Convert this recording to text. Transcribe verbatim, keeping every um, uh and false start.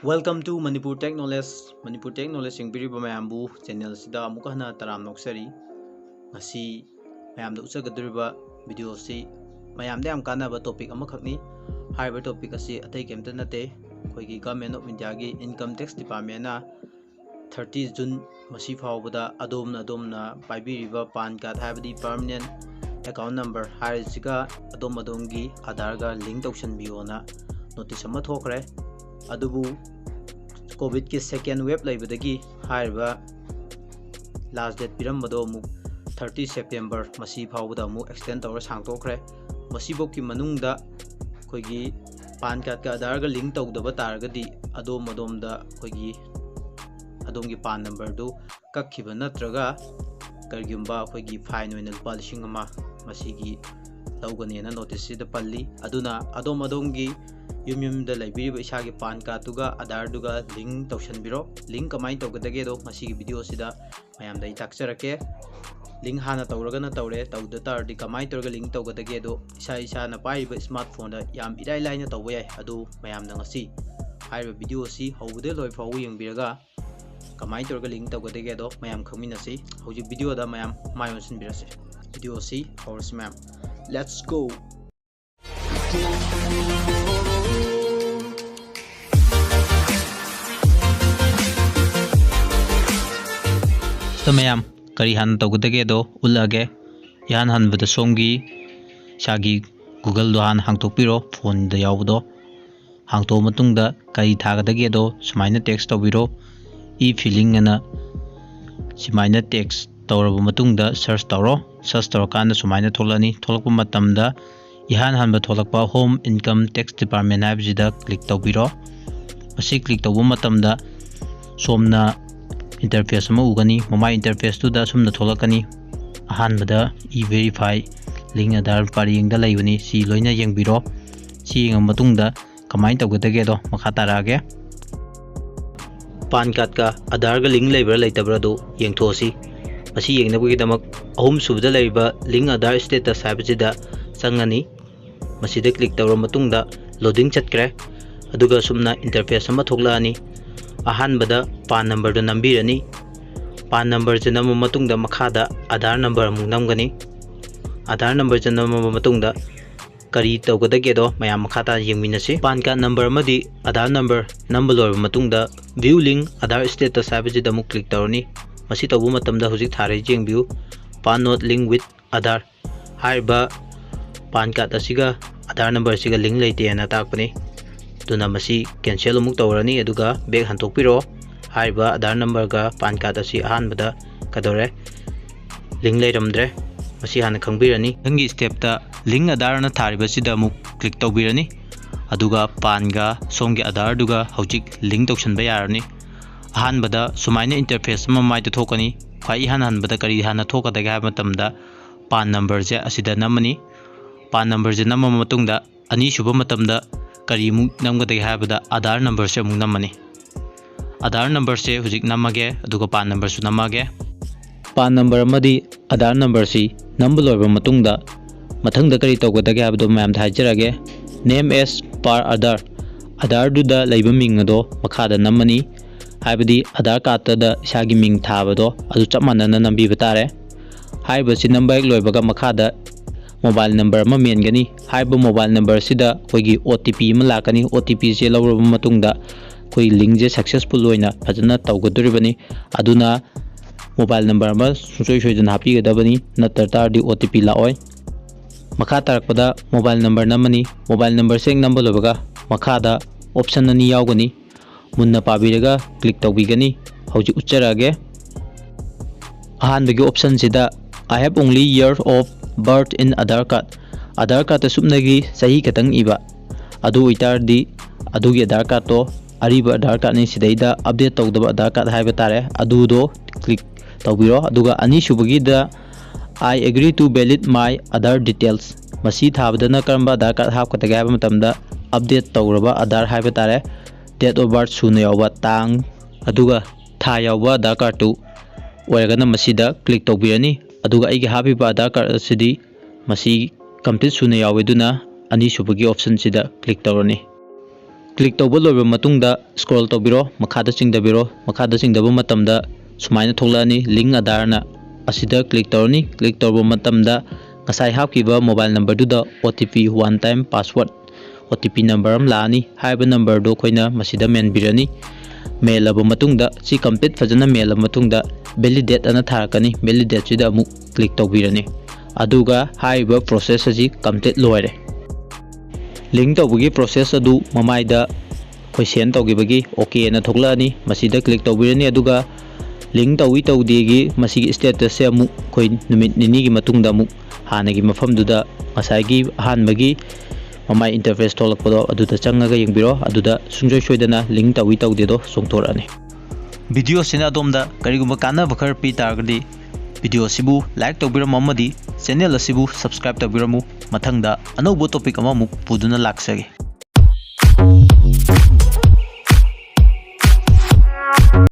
Welcome to Manipur Tech Knowledge. Manipur Tech Knowledge ꯌꯦꯡꯕꯤꯔꯤꯕ ꯃꯌꯥꯝꯕꯨ ꯆꯦꯅꯦꯜꯁꯤꯗ ꯑꯃꯨꯛꯀ ꯍꯟꯅ ꯇꯔꯥꯝꯅ ꯑꯣꯛꯆꯔꯤ꯫ ꯉꯁꯤ ꯃꯌꯥꯝꯗ ꯎꯠꯆꯒꯗꯧꯔꯤꯕ ꯚꯤꯗꯤꯑꯣꯁꯤ ꯃꯌꯥꯝꯗ ꯌꯥꯝ ꯀꯥꯟꯅꯕ ꯇꯣꯄꯤꯛ ꯑꯃꯈꯛꯅꯤ꯫ ꯍꯥꯏꯔꯤꯕ ꯇꯣꯄꯤꯛ ꯑꯁꯤ ꯑꯇꯩ ꯀꯩꯝꯇ ꯅꯠꯇꯦ, ꯑꯩꯈꯣꯏꯒꯤ Government of India ꯒꯤ Income Tax Department ꯅ thirty June ꯃꯁꯤ ꯐꯥꯎꯕꯗ ꯑꯗꯣꯝꯅ ꯑꯗꯣꯝꯅ ꯄꯥꯏꯕꯤꯔꯤꯕ PAN card, ꯍꯥꯏꯕꯗꯤ Permanent Account Number ꯍꯥꯏꯔꯤꯁꯤꯒ ꯑꯗꯣꯝ ꯑꯗꯣꯝꯒꯤ ꯑꯥꯙꯥꯔꯒ ꯂꯤꯡ ꯇꯧꯁꯟꯕꯤꯌꯣꯅ ꯅꯣꯇꯤꯁ ꯑꯃ ꯊꯣꯛꯈ꯭ꯔꯦ꯫ ꯑꯗꯨꯕꯨ ꯀꯣꯚꯤꯗꯀꯤ second wave ꯂꯩꯕꯗꯒꯤ ꯍꯥꯏꯔꯤꯕ ꯂꯥꯁ ꯗꯦꯠ ꯄꯤꯔꯝꯕꯗꯣ ꯑꯃꯨꯛ thirty September ꯃꯁꯤ ꯐꯥꯎꯕꯗ ꯑꯃꯨꯛ ꯑꯦꯛꯁꯇꯦꯟ ꯇꯧꯔ ꯁꯥꯡꯗꯣꯛꯈ꯭ꯔꯦ꯫ ꯃꯁꯤꯐꯧꯒꯤ ꯃꯅꯨꯡꯗ ꯑꯩꯈꯣꯏꯒꯤ PAN card ꯀ ꯑꯥꯙꯥꯔꯒ ꯂꯤꯡ ꯇꯧꯗꯕ ꯇꯥꯔꯒꯗꯤ ꯑꯗꯣꯝ ꯑꯗꯣꯝꯗ ꯑꯩꯈꯣꯏꯒꯤ ꯑꯗꯣꯝꯒꯤ PAN number ꯗꯨ ꯀꯛꯈꯤꯕ ꯅꯠꯇ꯭ꯔꯒ ꯀꯔꯤꯒꯨꯝꯕ ꯑꯩꯈꯣꯏꯒꯤ ꯐꯥꯏꯟ ꯑꯣꯏꯅ ꯂꯨꯄꯥ ꯂꯤꯁꯤꯡ ꯑꯃ ꯃꯁꯤꯒꯤ ꯂꯧꯒꯅꯦꯅ ꯅꯣꯇꯤꯁꯁꯤꯗ ꯄꯜꯂꯤ꯫ ꯑꯗꯨꯅ ꯑꯗꯣꯝ ꯑꯗꯣꯝꯒꯤ ꯌꯨꯝ ꯌꯨꯝꯗ ꯂꯩꯕꯤꯔꯤꯕ ꯏꯁꯥꯒꯤ PAN card ꯇꯨꯒ ꯑꯥꯙꯥꯔꯗꯨꯒ ꯂꯤꯡ ꯇꯧꯁꯟꯕꯤꯔꯣ꯫ ꯂꯤꯡ ꯀꯃꯥꯏꯅ ꯇꯧꯒꯗꯒꯦꯗꯣ ꯉꯁꯤꯒꯤ ꯚꯤꯗꯤꯑꯣꯁꯤꯗ ꯃꯌꯥꯝꯗ ꯑꯩ ꯇꯥꯛꯆꯔꯛꯀꯦ꯫ ꯂꯤꯡ ꯍꯥꯟꯅ ꯇꯧꯔꯒꯅ ꯇꯧꯔꯦ, ꯇꯧꯗ ꯇꯥꯔꯗꯤ ꯀꯃꯥꯏꯅ ꯇꯧꯔꯒ ꯂꯤꯡ ꯇꯧꯒꯗꯒꯦꯗꯣ ꯏꯁꯥ ꯏꯁꯥꯅ ꯄꯥꯏꯔꯤꯕ ꯏꯁꯃꯥꯔꯠ ꯐꯣꯟꯗ ꯌꯥꯝ ꯏꯔꯥꯏ ꯂꯥꯏꯅ ꯇꯧꯕ ꯌꯥꯏ꯫ ꯑꯗꯨ ꯃꯌꯥꯝꯅ ꯉꯁꯤ ꯍꯥꯏꯔꯤꯕ ꯚꯤꯗꯤꯑꯣ ꯑꯁꯤ ꯍꯧꯕꯗꯩ ꯂꯣꯏ ꯐꯥꯎꯕ ꯌꯦꯡꯕꯤꯔꯒ ꯀꯃꯥꯏꯅ ꯇꯧꯔꯒ ꯂꯤꯡ ꯇꯧꯒꯗꯒꯦꯗꯣ ꯃꯌꯥꯝ ꯈꯪꯃꯤꯟꯅꯁꯤ꯫ ꯍꯧꯖꯤꯛ ꯚꯤꯗꯤꯑꯣꯗ ꯃꯌꯥꯝ ꯃꯥꯏ ꯑꯣꯟꯁꯤꯟꯕꯤꯔꯁꯤ꯫ ꯚꯤꯗꯤꯑꯣ ꯑꯁꯤ ꯍꯧꯔꯁꯤ ꯃꯌꯥꯝ꯫ Let's go! ꯁꯤꯗ ꯃꯌꯥꯝ ꯀꯔꯤ ꯍꯥꯟꯅ ꯇꯧꯒꯗꯒꯦꯗꯣ ꯎꯠꯂꯛꯑꯒꯦ꯫ ꯏꯍꯥꯟ ꯍꯥꯟꯕꯗ ꯁꯣꯝꯒꯤ ꯏꯁꯥꯒꯤ Google ꯗꯣ ꯍꯥꯟꯅ ꯍꯥꯡꯇꯣꯛꯄꯤꯔꯣ, ꯐꯣꯟꯗ ꯌꯥꯎꯕꯗꯣ꯫ ꯍꯥꯡꯇꯣꯛꯑ ꯃꯇꯨꯡꯗ ꯀꯔꯤ ꯊꯥꯒꯗꯒꯦꯗꯣ ꯁꯨꯃꯥꯏꯅ ꯇꯦꯛꯁ ꯇꯧꯕꯤꯔꯣ, E-filing ꯑꯅ꯫ ꯁꯨꯃꯥꯏꯅ ꯇꯦꯛꯁ ꯇꯧꯔꯕ ꯃꯇꯨꯡꯗ ꯁꯔꯁ ꯇꯧꯔꯣ꯫ ꯁꯔꯁ ꯇꯧꯔꯀꯥꯟꯗ ꯁꯨꯃꯥꯏꯅ ꯊꯣꯛꯂꯛꯑꯅꯤ꯫ ꯊꯣꯛꯂꯛꯄ ꯃꯇꯝꯗ ꯏꯍꯥꯟ ꯍꯥꯟꯕ ꯊꯣꯛꯂꯛꯄ Home Income Tax Department ꯍꯥꯏꯕꯁꯤꯗ ꯀ꯭ꯂꯤꯛ ꯇꯧꯕꯤꯔꯣ꯫ ꯃꯁꯤ ꯀ꯭ꯂꯤꯛ ꯇꯧꯕ ꯃꯇꯝꯗ ꯁꯣꯝꯅ ꯏꯟꯇꯔꯐꯦꯁ ꯑꯃ ꯎꯒꯅꯤ꯫ ꯃꯃꯥꯏ ꯏꯟꯇꯔꯐꯦꯁꯇꯨꯗ ꯑꯁꯨꯝꯅ ꯊꯣꯛꯂꯛꯀꯅꯤ꯫ ꯑꯍꯥꯟꯕꯗ E-Verify, Link Aadhaar ꯄꯔꯦꯡꯗ ꯂꯩꯕꯅꯤ꯫ ꯁꯤ ꯂꯣꯏꯅ ꯌꯦꯡꯕꯤꯔꯣ꯫ ꯁꯤ ꯌꯦꯡꯉꯕ ꯃꯇꯨꯡꯗ ꯀꯃꯥꯏꯅ ꯇꯧꯒꯗꯒꯦꯗꯣ ꯃꯈꯥ ꯇꯥꯔꯛꯑꯒꯦ꯫ PAN card ꯀ ꯑꯥꯙꯥꯔꯒ ꯂꯤꯡ ꯂꯩꯕ꯭ꯔꯥ ꯂꯩꯇꯕ꯭ꯔꯥ ꯑꯗꯨ ꯌꯦꯡꯊꯣꯛꯑꯁꯤ꯫ ꯃꯁꯤ ꯌꯦꯡꯅꯕꯒꯤꯗꯃꯛ ꯑꯍꯨꯝꯁꯨꯕꯗ ꯂꯩꯔꯤꯕ Link Aadhaar Status ꯍꯥꯏꯕꯁꯤꯗ ꯆꯪꯉꯅꯤ꯫ ꯃꯁꯤꯗ ꯀ꯭ꯂꯤꯛ ꯇꯧꯔꯕ ꯃꯇꯨꯡꯗ ꯂꯣꯗꯤꯡ ꯆꯠꯈ꯭ꯔꯦ꯫ ꯑꯗꯨꯒ ꯁꯨꯝꯅ interface ꯑꯃ ꯊꯣꯛꯂꯛꯑꯅꯤ꯫ ꯑꯍꯥꯟꯕꯗ PAN numberꯗꯨ ꯅꯝꯕꯤꯔꯅꯤ꯫ PAN numberꯁꯦ ꯅꯝꯃ ꯃꯇꯨꯡꯗ ꯃꯈꯥꯗ Aadhaar number ꯑꯃꯨꯛ ꯅꯝꯒꯅꯤ꯫ Aadhaar numberꯁꯦ ꯅꯝꯃꯕ ꯃꯇꯨꯡꯗ ꯀꯔꯤ ꯇꯧꯒꯗꯒꯦꯗꯣ ꯃꯌꯥꯝ ꯃꯈꯥ ꯇꯥꯅ ꯌꯦꯡꯃꯤꯟꯅꯁꯤ꯫ PAN card number ꯑꯃꯗꯤ Aadhaar number ꯅꯝꯕ ꯂꯣꯏꯔꯕ ꯃꯇꯨꯡꯗ View link Aadhaar status ꯍꯥꯏꯕꯁꯤꯗ ꯑꯃꯨꯛ click ꯇꯧꯔꯅꯤ꯫ ꯃꯁꯤ ꯇꯧꯕ ꯃꯇꯝꯗ ꯍꯧꯖꯤꯛ ꯊꯥꯔꯤꯁꯤ ꯌꯦꯡꯕꯤꯌꯨ, PAN not linked with Aadhaar꯫ ꯍꯥꯏꯔꯤꯕ PAN card ꯑꯁꯤꯒ Aadhaar number ꯑꯁꯤꯒ link ꯂꯩꯇꯦꯅ ꯇꯥꯛꯄꯅꯤ꯫ ꯑꯗꯨꯅ ꯃꯁꯤ cancel ꯑꯃꯨꯛ ꯇꯧꯔꯅꯤ, ꯑꯗꯨꯒ back ꯍꯟꯗꯣꯛꯄꯤꯔꯛꯑꯣ꯫ ꯍꯥꯏꯔꯤꯕ Aadhaar numberꯒ PAN card ꯑꯁꯤ ꯑꯍꯥꯟꯕꯗ ꯀꯩꯗꯧꯔꯦ? Link ꯂꯩꯔꯝꯗ꯭ꯔꯦ꯫ ꯃꯁꯤ ꯍꯥꯟꯅ ꯈꯪꯕꯤꯔꯅꯤ꯫ ꯃꯊꯪꯒꯤ stepꯇ Link Aadhaarꯅ ꯊꯥꯔꯤꯕꯁꯤꯗ ꯑꯃꯨꯛ click ꯇꯧꯕꯤꯔꯅꯤ꯫ ꯑꯗꯨꯒ PANꯒ ꯁꯣꯝꯒꯤ Aadhaarꯗꯨꯒ ꯍꯧꯖꯤꯛ link ꯇꯧꯁꯤꯟꯕ ꯌꯥꯔꯅꯤ꯫ ꯑꯍꯥꯟꯕꯗ ꯁꯨꯃꯥꯏꯅ interface ꯑꯃ ꯃꯥꯏꯗ ꯊꯣꯛꯀꯅꯤ꯫ ꯈ꯭ꯋꯥꯏ ꯏꯍꯥꯟ ꯍꯥꯟꯕꯗ ꯀꯔꯤ ꯍꯥꯟꯅ ꯊꯣꯛꯀꯗꯒꯦ ꯍꯥꯏꯕ ꯃꯇꯝꯗ PAN numberꯁꯦ ꯑꯁꯤꯗ ꯅꯝꯃꯅꯤ꯫ PAN numberꯁꯦ ꯅꯝꯃꯕ ꯃꯇꯨꯡꯗ ꯑꯅꯤꯁꯨꯕ ꯃꯇꯝꯗ ꯀꯔꯤꯃꯨꯛ ꯅꯝꯒꯗꯒꯦ ꯍꯥꯏꯕꯗ Aadhaar numberꯁꯦ ꯑꯃꯨꯛ ꯅꯝꯃꯅꯤ꯫ Aadhaar numberꯁꯦ ꯍꯧꯖꯤꯛ ꯅꯝꯃꯒꯦ, ꯑꯗꯨꯒ PAN numberꯁꯨ ꯅꯝꯃꯒꯦ꯫ PAN number ꯑꯃꯗꯤ Aadhaar numberꯁꯤ ꯅꯝꯕ ꯂꯣꯏꯔꯕ ꯃꯇꯨꯡꯗ ꯃꯊꯪꯗ ꯀꯔꯤ ꯇꯧꯒꯗꯒꯦ ꯍꯥꯏꯕꯗꯣ ꯃꯌꯥꯝꯗ ꯍꯥꯏꯖꯔꯛꯑꯒꯦ꯫ Name as per Aadhaar, Aadhaarꯗꯨꯗ ꯂꯩꯕ ꯃꯤꯡ ꯑꯗꯣ ꯃꯈꯥꯗ ꯅꯝꯃꯅꯤ꯫ ꯍꯥꯏꯕꯗꯤ Aadhaar cardꯇꯗ ꯏꯁꯥꯒꯤ ꯃꯤꯡ ꯊꯥꯕꯗꯣ ꯑꯗꯨ ꯆꯞ ꯃꯥꯟꯅꯅ ꯅꯝꯕꯤꯕ ꯇꯥꯔꯦ꯫ ꯍꯥꯏꯔꯤꯕꯁꯤ ꯅꯝꯕ ꯍꯦꯛ ꯂꯣꯏꯕꯒ ꯃꯈꯥꯗ mobile number ꯑꯃ ꯃꯦꯟꯒꯅꯤ꯫ ꯍꯥꯏꯔꯤꯕ mobile numberꯁꯤꯗ ꯑꯩꯈꯣꯏꯒꯤ OTP ꯑꯃ ꯂꯥꯛꯀꯅꯤ꯫ OTPꯁꯦ ꯂꯧꯔꯕ ꯃꯇꯨꯡꯗ ꯑꯩꯈꯣꯏ linkꯁꯦ successful ꯑꯣꯏꯅ ꯐꯖꯅ ꯇꯧꯒꯗꯧꯔꯤꯕꯅꯤ꯫ ꯑꯗꯨꯅ mobile number ꯑꯃ ꯁꯨꯡꯁꯣꯏ ꯁꯣꯏꯗꯅ ꯍꯥꯞꯄꯤꯒꯗꯕꯅꯤ, ꯅꯠꯇ ꯇꯥꯔꯗꯤ OTP ꯂꯥꯛꯑꯣꯏ꯫ ꯃꯈꯥ ꯇꯥꯔꯛꯄꯗ mobile number ꯅꯝꯃꯅꯤ꯫ Mobile numberꯁꯦ ꯍꯦꯛ ꯅꯝꯕ ꯂꯣꯏꯕꯒ ꯃꯈꯥꯗ option ꯑꯅꯤ ꯌꯥꯎꯒꯅꯤ꯫ ꯃꯨꯟꯅ ꯄꯥꯕꯤꯔꯒ click ꯇꯧꯕꯤꯒꯅꯤ꯫ ꯍꯧꯖꯤꯛ ꯎꯠꯆꯔꯛꯑꯒꯦ꯫ ꯑꯍꯥꯟꯕꯒꯤ optionꯁꯤꯗ "I have only year of birth in Aadhaar card", Aadhaar cardꯇ ꯁꯨꯞꯅꯒꯤ ꯆꯍꯤ ꯈꯛꯇꯪ ꯏꯕ꯫ ꯑꯗꯨ ꯑꯣꯏꯇꯥꯔꯗꯤ ꯑꯗꯨꯒꯤ Aadhaar cardꯇꯣ ꯑꯔꯤꯕ Aadhaar cardꯅꯤ, ꯁꯤꯗꯩꯗ update ꯇꯧꯗꯕ Aadhaar card ꯍꯥꯏꯕ ꯇꯥꯔꯦ, ꯑꯗꯨꯗꯣ click ꯇꯧꯕꯤꯔꯣ꯫ ꯑꯗꯨꯒ ꯑꯅꯤꯁꯨꯕꯒꯤꯗ "I agree to valid my Aadhaar details", ꯃꯁꯤ ꯊꯥꯕꯗꯅ ꯀꯔꯝꯕ Aadhaar card ꯍꯥꯞꯀꯗꯒꯦ ꯍꯥꯏꯕ ꯃꯇꯝꯗ update ꯇꯧꯔꯕ Aadhaar ꯍꯥꯏꯕ ꯇꯥꯔꯦ, date of birth ꯁꯨꯅ ꯌꯥꯎꯕ ꯇꯥꯡ ꯑꯗꯨꯒ ꯊꯥ ꯌꯥꯎꯕ Aadhaar cardꯇꯨ ꯑꯣꯏꯔꯒꯅ ꯃꯁꯤꯗ click ꯇꯧꯕꯤꯔꯅꯤ꯫ ꯑꯗꯨꯒ ꯑꯩꯒꯤ ꯍꯥꯞꯄꯤꯕ Aadhaar card ꯑꯁꯤꯗꯤ ꯃꯁꯤ complete ꯁꯨꯅ ꯌꯥꯎꯋꯦ, ꯑꯗꯨꯅ ꯑꯅꯤꯁꯨꯕꯒꯤ optionꯁꯤꯗ click ꯇꯧꯔꯅꯤ꯫ Click ꯇꯧꯕ ꯂꯣꯏꯕ ꯃꯇꯨꯡꯗ scroll ꯇꯧꯕꯤꯔꯣ, ꯃꯈꯥꯗ ꯆꯤꯡꯊꯕꯤꯔꯣ꯫ ꯃꯈꯥꯗ ꯆꯤꯡꯊꯕ ꯃꯇꯝꯗ ꯁꯨꯃꯥꯏꯅ ꯊꯣꯛꯂꯛꯑꯅꯤ, link Aadhaar ꯅ꯫ ꯑꯁꯤꯗ click ꯇꯧꯔꯅꯤ꯫ Click ꯇꯧꯔꯕ ꯃꯇꯝꯗ ꯉꯁꯥꯏ ꯍꯥꯞꯈꯤꯕ mobile number ꯗꯨꯗ O T P, one time password, O T P number ꯑꯃ ꯂꯥꯛꯑꯅꯤ꯫ ꯍꯥꯏꯔꯤꯕ number ꯗꯣ ꯑꯩꯈꯣꯏꯅ ꯃꯁꯤꯗ ꯃꯦꯟꯕꯤꯔꯅꯤ꯫ ꯃꯦꯜꯂꯕ ꯃꯇꯨꯡꯗ, ꯁꯤ complete ꯐꯖꯅ ꯃꯦꯜꯂꯕ ꯃꯇꯨꯡꯗ, validate ꯑꯅ ꯊꯥꯔꯛꯀꯅꯤ꯫ Validate ꯁꯤꯗ ꯑꯃꯨꯛ click ꯇꯧꯕꯤꯔꯅꯤ꯫ ꯑꯗꯨꯒ ꯍꯥꯏꯔꯤꯕ process ꯑꯁꯤ complete ꯂꯣꯏꯔꯦ꯫ Link ꯇꯧꯕꯒꯤ process ꯑꯗꯨ ꯃꯃꯥꯏꯗ ꯑꯩꯈꯣꯏ send ꯇꯧꯈꯤꯕꯒꯤ OK ꯑꯅ ꯊꯣꯛꯂꯛꯑꯅꯤ꯫ ꯃꯁꯤꯗ click ꯇꯧꯕꯤꯔꯅꯤ꯫ ꯑꯗꯨꯒ link ꯇꯧꯏ ꯇꯧꯗꯦꯒꯤ ꯃꯁꯤꯒꯤ status ꯁꯦ ꯑꯃꯨꯛ ꯑꯩꯈꯣꯏ ꯅꯨꯃꯤꯠ ꯅꯤꯅꯤꯒꯤ ꯃꯇꯨꯡꯗ ꯑꯃꯨꯛ ꯍꯥꯟꯅꯒꯤ ꯃꯐꯝꯗꯨꯗ, ꯉꯁꯥꯏꯒꯤ ꯑꯍꯥꯟꯕꯒꯤ ꯃꯃꯥꯏ interface ꯊꯣꯛꯂꯛꯄꯗꯣ, ꯑꯗꯨꯗ ꯆꯪꯉꯒ ꯌꯦꯡꯕꯤꯔꯣ꯫ ꯑꯗꯨꯗ ꯁꯨꯡꯁꯣꯏ ꯁꯣꯏꯗꯅ link ꯇꯧꯏ ꯇꯧꯗꯦꯗꯣ ꯆꯣꯡꯊꯣꯔꯛꯑꯅꯤ꯫ Video ꯁꯤꯅ ꯑꯗꯣꯝꯗ ꯀꯔꯤꯒꯨꯝꯕ ꯀꯥꯟꯅꯕ ꯈꯔ ꯄꯤ ꯇꯥꯔꯒꯗꯤ, video ꯑꯁꯤꯕꯨ like ꯇꯧꯕꯤꯔꯝꯃꯨ ꯑꯃꯗꯤ channel ꯑꯁꯤꯕꯨ subscribe ꯇꯧꯕꯤꯔꯝꯃꯨ꯫ ꯃꯊꯪꯗ ꯑꯅꯧꯕ topic ꯑꯃꯃꯨꯛ ꯄꯨꯗꯨꯅ ꯂꯥꯛꯆꯒꯦ꯫